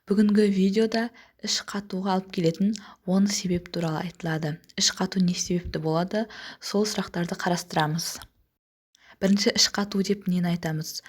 Бүгінгі видеода іш қатуға алып келетін 10 себеп туралы айтылады. Іш қату не себепті болады, сол сұрақтарды қарастырамыз. Бірінші, іш қату деп нені айтамыз?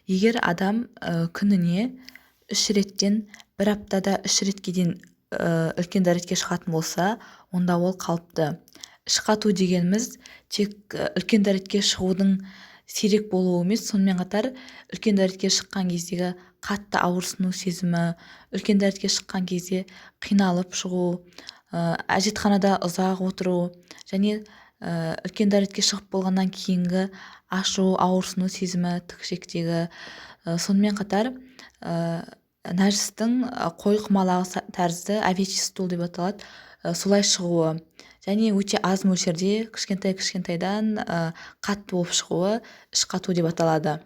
Егер адам күніне 3 реттен, бір аптада 3 ретке дейін үлкен дәретке шығатын болса, онда ол қалыпты. Іш қату дегеніміз тек үлкен дәретке шығудың сирек болуы емес, сонымен қатар үлкен дәретке шыққан кездегі қатты ауырсыну сезімі, үлкен дәретке шыққан кезде қиналып шығу, әжетханада ұзақ отыру және үлкен дәретке шығып болғаннан кейінгі ашу, ауырсыну сезімі тік ішектегі, сонымен қатар нәжістің қой құмалағы тәрізді, овечий стул деп аталады, солай шығуы және өте аз мөлшерде, кішкентай кішкентайдан қатты болып шығуы іш қату деп аталады.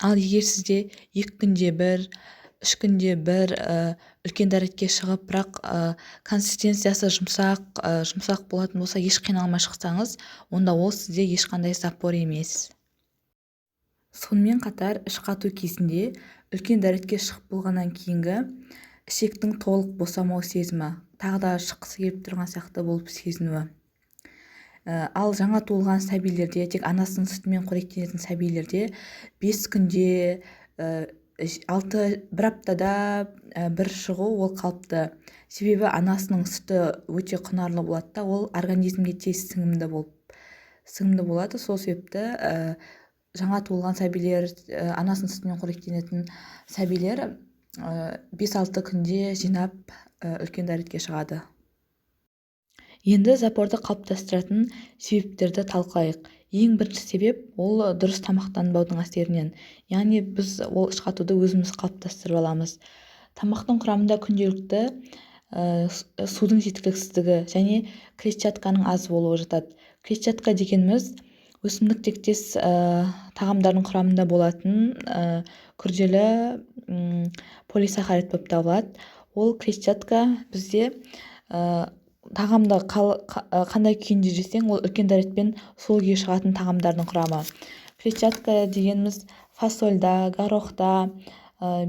Ал егер сізде 2 күнде бір, 3 күнде бір үлкен дәретке шығып, бірақ консистенциясы жұмсақ болатын болса, еш қиналмай шықсаңыз, онда ол сізде ешқандай запор емес. Сонымен қатар іш қату кезінде үлкен дәретке шығып болғаннан кейінгі ішектің толық босамау сезімі, тағы да шыққысы келіп тұрған сияқты болып сезінуі. Ал жаңа туылған сәбилерде, тек анасының сүтімен қоректенетін сәбилерде 5 күнде, 6, бір аптада бір шығу ол қалыпты. Себебі анасының сүті өте құнарлы болады да, ол организмге тез сіңімді болады. Сол себепті жаңа туылған сәбилер, анасының сүтімен қоректенетін сәбилер 5-6 күнде жинап үлкен дәретке шығады. Енді запорды қалыптастыратын себептерді талқылайық. Ең бірінші себеп ол дұрыс тамақтанбаудың әсерінен, яғни біз ол іш қатуды өзіміз қалыптастырып аламыз. Тамақтың құрамында күнделікті судың жеткіліксіздігі және клетчатканың аз болуы жатады. Клетчатка дегеніміз өсімдік тектес тағамдардың құрамында болатын күрделі полисахарид болып табылады. Ол клетчатка бізде тағамды қандай күйінде жесең, ол үлкен дәретпен сол күйі шығатын тағамдардың құрамы. Клетчатка дегеніміз фасольда, горохта,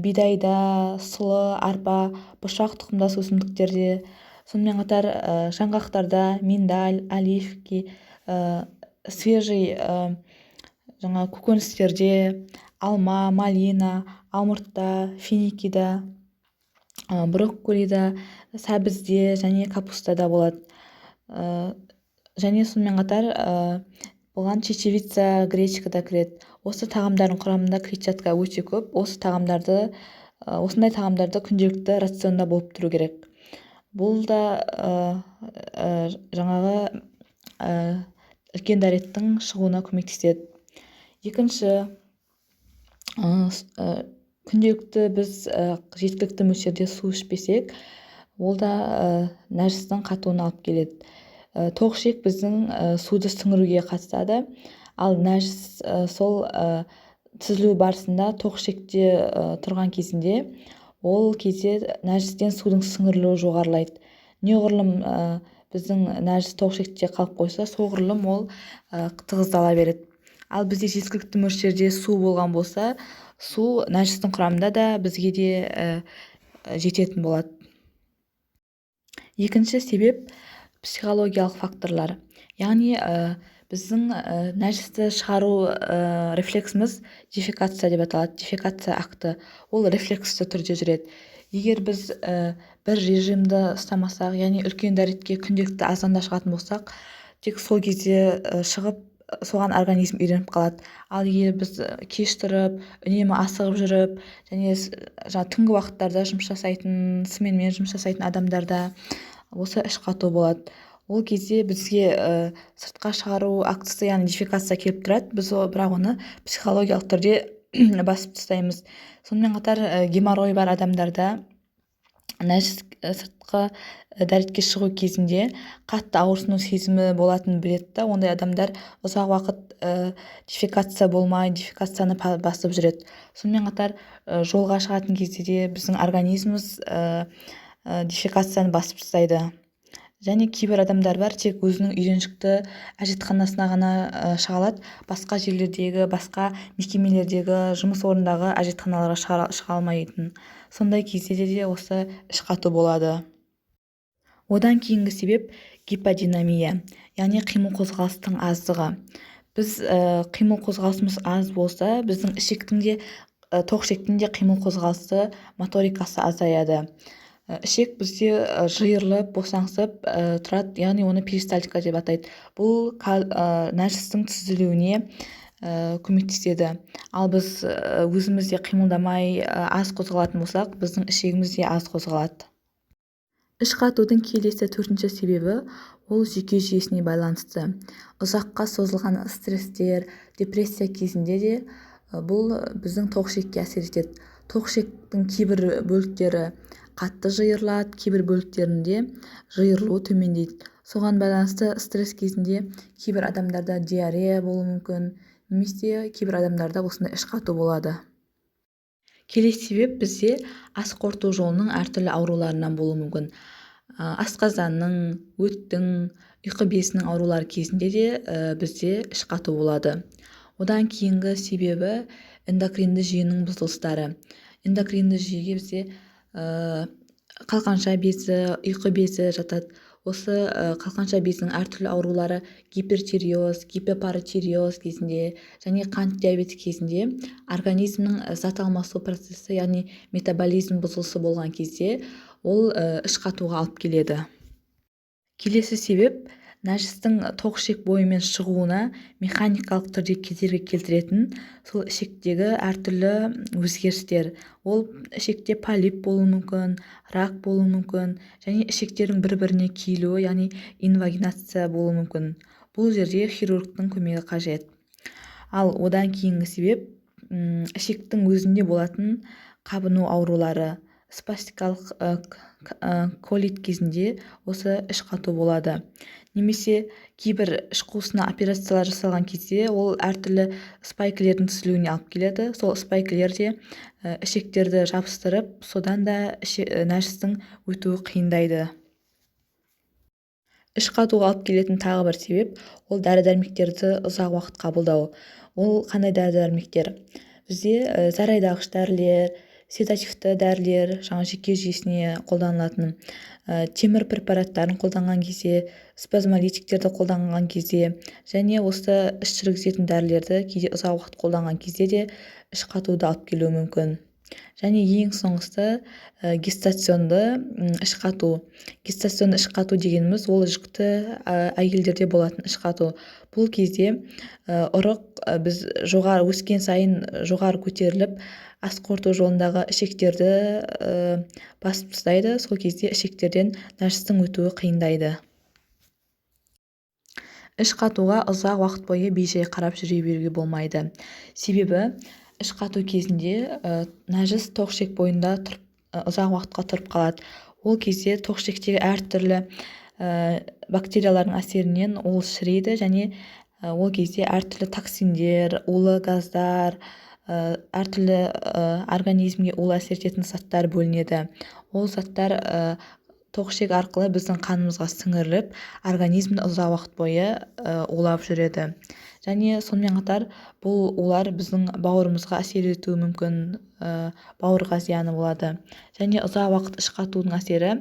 бидайда, сұлы, арпа, бұршақ тұқымдас өсімдіктерде, сонымен қатар жаңғақтарда, миндаль, оливки, свежий жаңа көкөністерде, алма, малина, алмұртта, финикида, брокколида, сәбізде және капустада болады. Және сонымен қатар бұған чечевица, гречка да кіреді. Осы тағамдардың құрамында клетчатка өте көп. Осы тағамдарды осындай тағамдарды күнделікті рационда болып тұру керек. Бұл да жаңағы үлкен дәреттің шығуына көмектеседі. Екінші, күнделікті біз жеткілікті мөлшерде су ішпесек, ол да нәжістің қатуына алып келеді. Тоқ ішек біздің суды сіңіруге қатысады, ал нәжіс сол түзілу барысында тоқ ішекте тұрған кезінде, ол кезде нәжістен судың сіңірілуі жоғарылайды. Неғұрлым біздің нәжіс тоқ ішекте қалып қойса, соғұрлым ол тығыздала береді. Ал бізде жеткілікті мөлшерде су болған болса, су нәжістің құрамында да бізге де жететін болады. Екінші себеп психологиялық факторлар, яғни біздің нәжісті шығару рефлексіміз дефекация деп аталады. Дефекация акті ол рефлексті түрде жүреді. Егер біз бір режимді ұстамасақ, яғни үлкен дәретке күнделікті азанда шығатын болсақ, тек сол кезде шығып, соған организм үйреніп қалады. Ал егер біз кеш тұрып, үнемі асығып жүріп және жаңағы түнгі уақыттарда жұмыс жасайтын, сменмен жұмыс жасайтын адамдарда осы іш қату болады. Ол кезде бізге сыртқа шығару актісі, яғни дефекация келіп тұрады, біз бірақ оны психологиялық түрде басып тастаймыз. Сонымен қатар геморрой бар адамдарда нәжіс сыртқы дәретке шығу кезінде қатты ауырсыну сезімі болатынын біледі да, ондай адамдар ұзақ уақыт дефекация болмай, дефекацияны басып жүреді. Сонымен қатар жолға шығатын кезде де біздің организміміз дефекацияны басып тастайды. Және кейбір адамдар бар, тек өзінің үйреншікті әжетханасына ғана шыға алады, басқа жерлердегі, басқа мекемелердегі, жұмыс орнындағы әжетханаларға шыға алмайтын. Сондай кезде де осы іш қату болады. Одан кейінгі себеп гиподинамия, яғни қимыл қозғалыстың аздығы. Біз қимыл қозғалысымыз аз болса, біздің ішектің де, тоқ ішектің де қимыл қозғалысы, моторикасы азаяды. Ішек бізде жиырылып, босаңсып тұрады, яғни оны перистальтика деп атайды. Бұл нәжістің түзілуіне көмектеседі. Ал біз өзіміз де қимылдамай, аз қозғалатын болсақ, біздің ішегіміз де аз қозғалады. Іш қатудың келесі төртінші себебі ол жүйке жүйесіне байланысты. Ұзаққа созылған стресстер, депрессия кезінде де бұл біздің тоқ ішекке әсер етеді. Тоқ ішектің кейбір бөліктері қатты жиырылады, кейбір бөліктерінде жиырылуы төмендейді. Соған байланысты стресс кезінде кейбір адамдарда диарея болуы мүмкін, немесе кейбір адамдарда осындай іш қату болады. Келесі себеп бізде ас қорыту жолының әртүрлі ауруларынан болуы мүмкін. Асқазанның, өттің, ұйқы безінің аурулары кезінде де бізде іш қату болады. Одан кейінгі себебі эндокринді жүйенің бұзылыстары. Эндокринді жүйеге бізде қалқанша безі, ұйқы безі жатады. Осы қалқанша безінің әртүрлі аурулары гипертиреоз, гипопаратиреоз кезінде және қант диабеті кезінде организмнің зат алмасу процесі, яғни метаболизм бұзылысы болған кезде ол іш қатуға алып келеді. Келесі себеп нәжістің тоқ ішек бойымен шығуына механикалық түрде кедергі келтіретін сол ішектегі әртүрлі өзгерістер. Ол ішекте полип болуы мүмкін, рак болуы мүмкін және ішектердің бір-біріне киілуі, яғни инвагинация болуы мүмкін. Бұл жерде хирургтың көмегі қажет. Ал одан кейінгі себеп ішектің өзінде болатын қабыну аурулары, спастикалық колит кезінде осы іш қату болады. Немесе кейбір іш қуысына операциялар жасалған кезде ол әртүрлі спайкілердің түзілуіне алып келеді. Сол спайкілер де ішектерді жабыстырып, содан да нәжістің өтуі қиындайды. Іш қатуға алып келетін тағы бір себеп ол дәрі-дәрмектерді ұзақ уақыт қабылдау. Ол қандай дәрі-дәрмектер? Бізде зәр айдағыш дәрілер, седативті дәрілер, жаңа жүйке жүйесіне қолданылатын темір препараттарын қолданған кезде, спазмолитиктерді қолданған кезде және осы іш жүргізетін дәрілерді кейде ұзақ уақыт қолданған кезде де іш қатуды алып келуі мүмкін. Және ең соңғысы гестационды іш қату. Гестационды іш қату дегеніміз ол жүкті әйелдерде болатын іш қату. Бұл кезде ұрық біз жоғары өскен сайын жоғары көтеріліп, ас қорыту жолындағы ішектерді басып тастайды. Сол кезде ішектерден нәжістің өтуі қиындайды. Іш қатуға ұзақ уақыт бойы бейжай қарап жүре беруге болмайды. Себебі іш қату кезінде нәжіс тоқ ішек бойында тұрып, ұзақ уақытқа тұрып қалады. Ол кезде тоқ ішектегі әртүрлі бактериялардың әсерінен ол шірейді және ол кезде әртүрлі токсиндер, улы газдар, әртүрлі организмге улы әсер ететін заттар бөлінеді. Ол заттар тоқ ішек арқылы біздің қанымызға сіңіріліп, организмді ұзақ уақыт бойы улап жүреді. Және сонымен қатар бұл улар біздің бауырымызға әсер етуі мүмкін, бауырға зияны болады. Және ұзақ уақыт іш қатудың әсері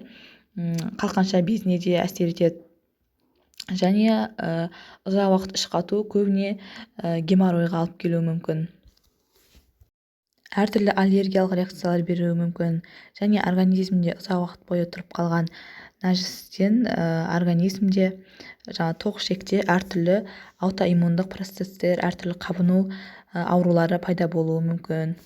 қалқанша безіне де әсер етеді. Және ұзақ уақыт іш қату көбіне геморройға алып келуі мүмкін. Әртүрлі аллергиялық реакциялар беруі мүмкін. Және организмде ұзақ уақыт бойы тұрып қалған нәжістен организмде, жаңа тоқ ішекте әртүрлі аутоиммундық процесстер, әртүрлі қабыну аурулары пайда болуы мүмкін.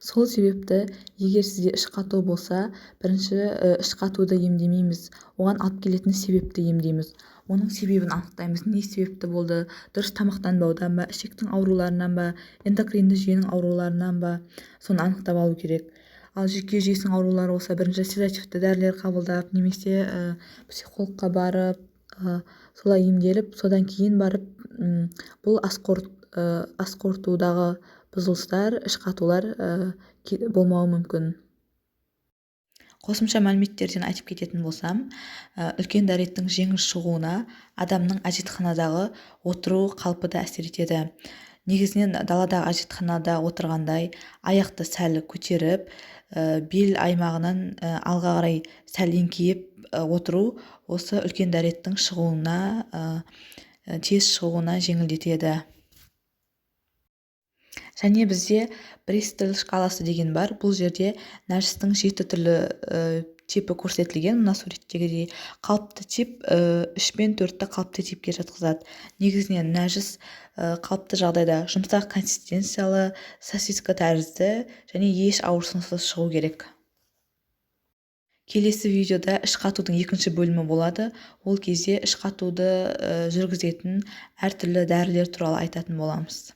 Сол себепті егер сізде іш қату болса, бірінші іш қатуды емдемейміз, оған алып келетін себепті емдейміз. Оның себебін анықтаймыз, не себепті болды, дұрыс тамақтанбаудан ба, ішектің ауруларынан ба, эндокринді жүйенің ауруларынан ба, соны анықтап алу керек. Ал жүйке жүйесінің аурулары болса, бірінші седативті дәрілер қабылдап, немесе психологқа барып, солай емделіп, содан кейін барып бұл ас қорытудағы бұзылыстар, іш қатулар болмауы мүмкін. Қосымша мәліметтерден айтып кететін болсам, үлкен дәреттің жеңіл шығуына адамның әжетханадағы отыру қалпы да әсер етеді. Негізінен даладағы әжетханада отырғандай аяқты сәл көтеріп, бел аймағынан алға қарай сәл еңкейіп отыру осы үлкен дәреттің шығуына, тез шығуына жеңілдетеді. Және бізде Бристоль шкаласы деген бар. Бұл жерде нәжістің 7 түрлі типі көрсетілген. Мына суреттегідей қалыпты тип 3 пен 4-ті қалыпты типке жатқызады. Негізінен нәжіс қалыпты жағдайда жұмсақ консистенциялы, сосиска тәрізді және еш ауырсынусыз шығу керек. Келесі видеода іш қатудың екінші бөлімі болады. Ол кезде іш қатуды жүргізетін әртүрлі дәрілер туралы айтатын боламыз.